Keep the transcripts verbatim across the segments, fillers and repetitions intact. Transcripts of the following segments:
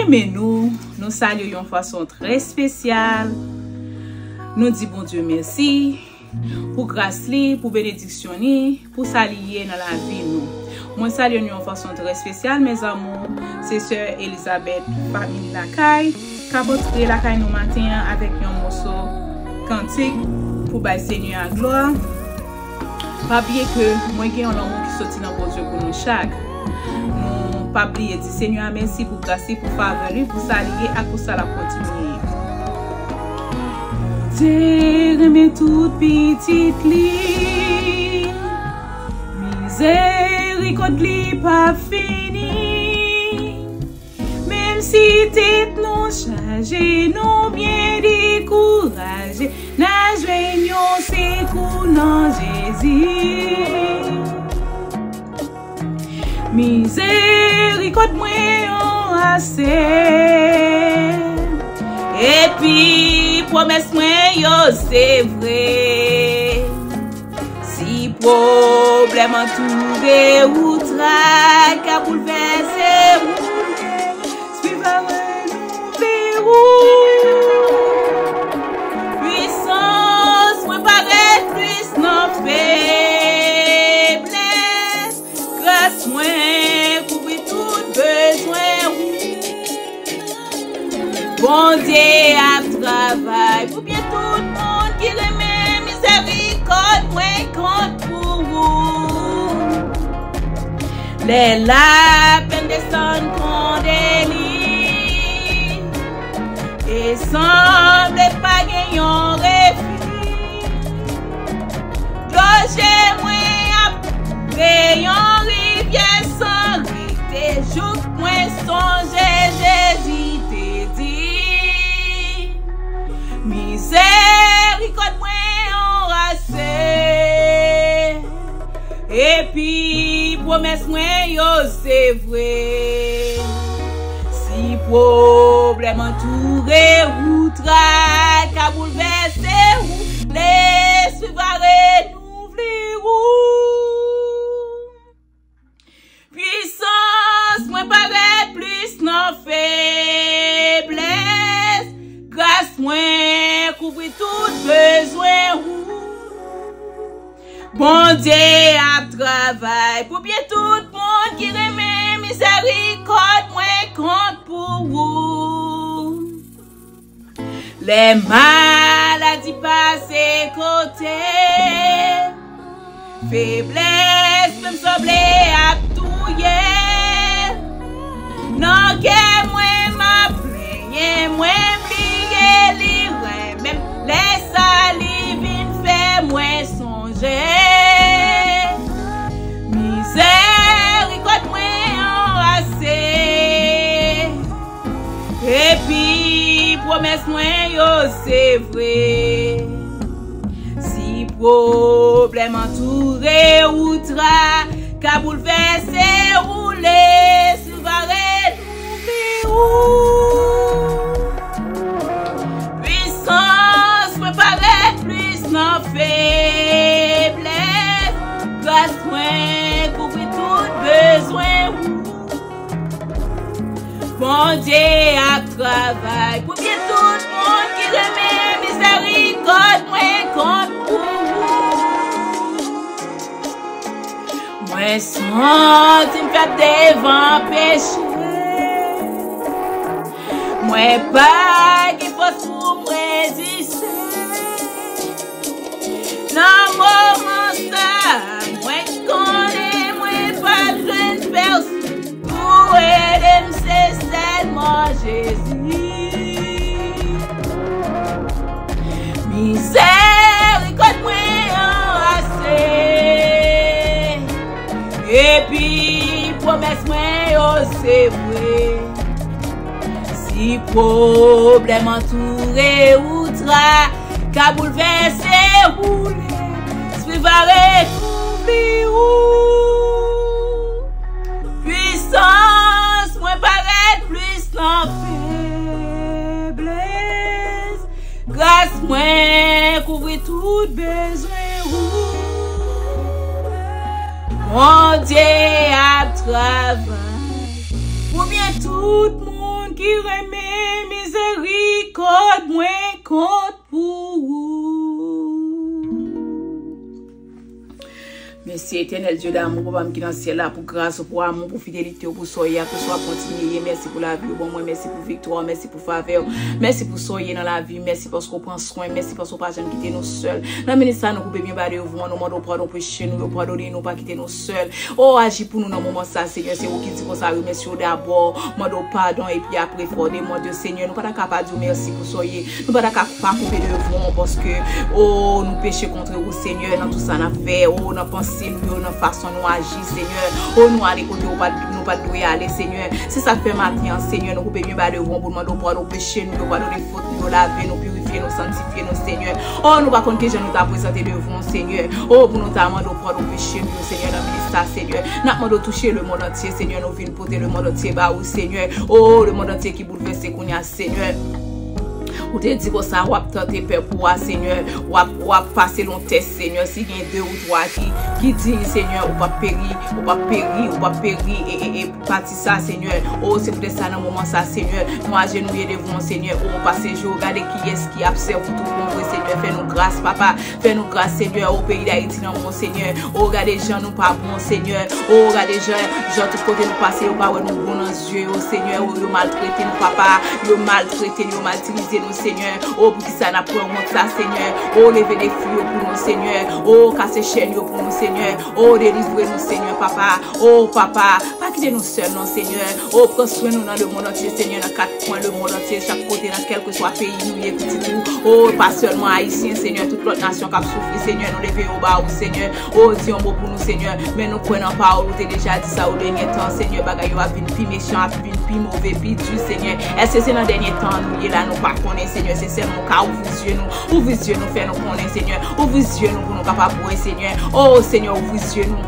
Renmen nou, nou salye yon fason trè espesyal. Nou di Bondye mèsi pou gras li, pou benediksyon li, pou sa li ye nan lavi nou. Mwen salye nou yon fason trè espesyal, mes amours. Se sè Elizabeth, Fanmi Lakay, k ap antre lakay nou maten an avèk yon moso kantik pou bay Senyè a glwa. Pa bliye ke mwen gen yon lanmou ki soti nan Bondye pou nou chak. Nou pa bliye di Senyè a mèsi pou gras li, pou favè li, pou sa li ye ak pou sa l ap kontinye ye. Bondye renmen tout pitit li. Mizèrikòd li p ap fini. Menm si tèt nou chaje, nou byen dekouraje, n a jwenn yon sekou nan Jezi. Mizèrikòd mwen an ase, epi pwomès mwen yo se vre. Si pwoblèm antoure ou, tray ka boulvèse ou, lespri va renouvle ou. Pwisans mwen parèt plis nan feblès. Gras mwen kouvri tout bezwen ou. Bondye ap travay pou byen tout moun ki renmen. Mizèrikòd mwen kont pou ou. Lè lapèn desann konde li, e sanble pa gen yon refi. Dlo je mwen ap koule yon rivyè san rete, jouk mwen sonje Jezi te di, mizèrikòd mwen an ase, epi pwomès mwen yo se vre. Si pwoblèm antoure ou, tray ka boulvèse ou, lespri va renouvle ou. Pwisans mwen parèt plis nan feblès. Gras mwen kouvri tout bezwen ou. Bondye ap travay pou byen tout moun ki renmen. Mizèrikòd mwen kont pou ou. Lè maladi pase kote, feblès menm sanble ap touye. Nan kè mwen m ap plenyen, mwen bliye li renmen m. Lè sa li vin fè mwen sonje, mizèrikòd mwen an ase, epi pwomès mwen yo se vre. Si pwoblèm antoure ou, tray ka boulvèse ou, lespri va renouvle ou. Pwisans mwen parèt plis nan feblès. Gras mwen kouvri tout bezwen ou. Bondye ap travay pou byen tout moun ki renmen. Mizèrikòd mwen kont pou ou. Mwen santi m fèb devan peche. Mwen pa gen fòs pou m reziste. Nan moman sa, mwen konnen mwen p ap jwenn pèsonn pou ede m, se sèlman Jezi. Mizèrikòd mwen an ase, epi pwomès mwen yo se vre. Si pwoblèm antoure ou, tray ka boulvèse ou, lespri va renouvle ou. Pwisans mwen parèt plis nan feblès. Gras mwen kouvri tout bezwen ou. Bondye ap travay pou byen tout moun ki Renmen mizerikòd mwen kont pou ou. Mèsi, Etènèl Dye damou, Papa m ki nan syèl la, pou gras ou, pou amou, pou fidelite w, pou sa w ye a, pou sa w ap kontinye ye. Mèsi pou lavi w ban mwen, mèsi pou viktwa w, mèsi pou favè w, mèsi pou sa w ye nan lavi m, mèsi paske w pran swen m, mèsi paske w pa janm kite nou sèl. Nan minit sa, nou koupe byen ba devan w, nou mande w padon peche nou yo, padone nou, pa kite nou sèl. O, aji pou nou nan moman sa, Senyè, se ou ki di konsa, remèsye w dabò, mande w padon, epi apre fè w demande, Senyè. Nou pa ta ka pa di w mèsi pou sa w ye. Nou pa ta ka pa koupe devan w, paske, o, nou peche kont ou, Senyè, nan tout sa n ap fè, o, nan panse nou yo, nan fason nou aji, Senyè. O, nou ale kote ou pa, nou pa t dwe ale, Senyè. Se sa k fè maten an, Senyè, nou koupe byen ba devan w pou nou mande w padon peche nou yo, padone fòt nou yo, lave nou, pirifye nou, sanktifye nou, Senyè. O, nou pa konn kijan nou ta prezante devan w, Senyè. O, pou nou ta mande w padon peche nou yo, Senyè, nan minit sa, Senyè. N ap mande w touche lemonn antye, Senyè, nou vin pote lemonn antye ba ou, Senyè. O, lemonn antye ki boulvèse kounye a, Senyè. Ou te di konsa, w ap tante pèp ou a, Senyè. W ap, w ap pase l yon tès, Senyè. Si gen de ou twa ki, ki di, Senyè, ou p ap peri, ou p ap peri, ou p ap peri, e, e, e, pati sa, Senyè. O, se poutèt sa, nan moman sa, Senyè, nou ajenouye devan w, Senyè. O, pase je w, gade kiyès ki ap sèvi w tou bon vre, Senyè. Fè nou gras, Papa. Fè nou gras, Senyè. O, peyi Dayiti nan men w, Senyè. O, gade jan nou pa bon, Senyè. O, gade jan, jan tout kote nou pase, yo pa wè nou bon nan zye yo, Senyè. O, yo maltrete nou, Papa. Yo maltrete nou, yo maltirize nou, Senyè. O, poukisa n ap pran wont sa, Senyè? O, leve defi yo pou nou, Senyè. O, kase chèn yo pou nou, Senyè. O, delivre nou, Senyè, Papa. O, Papa, pa kite nou sèl, non, Senyè. O, pran swen nou nan lemonn antye, Senyè, nan kat kwen lemonn antye, chak kote, nan kèlkeswa peyi nou ye, pitit ou. O, pa sèlman Ayisyen, Senyè, tout lòt nasyon k ap soufri, Senyè, nou leve yo ba ou, Senyè. O, di yon mo pou nou, Senyè. Men nou kwè nan pawòl ou te deja di sa o dènye tan, Senyè, bagay yo ap vin pi mechan, ap vin pi move, pi di, Senyè. Èske se nan dènye tan nou ye la, nou pa konnen, Senyè? Se sèlman ou ka ouvri zye nou. Ouvri zye nou, fè nou konnen, Senyè. Ouvri zye nou pou nou kapab wè, Senyè. O, Senyè, ouvri zye nou.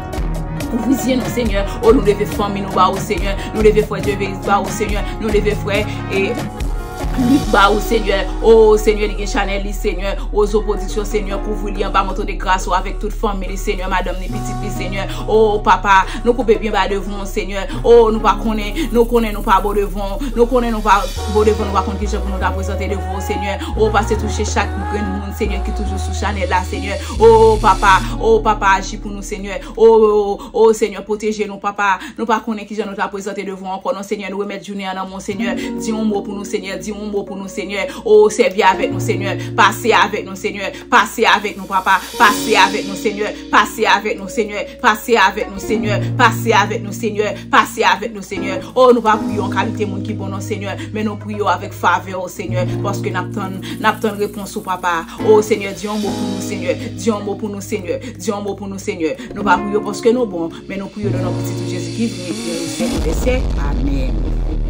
Ouvri zye nou, Senyè. O, nou leve fanmi nou ba ou, Senyè. Nou leve frè Dyeveris ba ou, Senyè. Nou leve frè, e, Lit ba ou, Senyè. O, Senyè, li gen chanèl li, Senyè. Ozo Pwodiksyon, Senyè, kouvri li anba manto de gras ou avèk tout fanmi li, Senyè, madanm li, pitit li, Senyè. O, Papa, nou koupe byen ba devan w, Senyè. O, nou pa konnen, nou konnen nou pa bon devan w. Nou konnen nou pa bon devan, nou pa konn kijan pou nou ta prezante devan w, Senyè. O, pase touche chak grenn moun, Senyè, ki toujou sou chanèl la, Senyè. O, Papa, o, Papa, aji pou nou, Senyè. O, o, o, Senyè, pwoteje nou, Papa. Nou pa konnen kijan nou ta prezante devan w ankò, non, Senyè. Nou remèt jounen an nan men w, Senyè. Di yon mo pou nou, Senyè. Di yon mo pou nou, Senyè. O, sèvi avèk nou, Senyè. Pase avèk nou, Senyè. Pase avèk nou, Papa. Pase avèk nou, Senyè. Pase avèk nou, Senyè. Pase avèk nou, Senyè. Pase avèk nou, Senyè. Pase avèk nou, Senyè. O, nou pa priye w an kalite moun ki bon, non, Senyè. Men nou priye w avèk favè w, Senyè. Paske n ap tann, n ap tann repons ou, Papa. O, Senyè, di yon mo pou nou, Senyè. Di yon mo pou nou, Senyè. Di yon mo pou nou, Senyè. Nou pa priye w paske nou bon. Men nou priye w nan non pitit ou Jezi ki vini, ki gen resten pou dèsye. Amèn.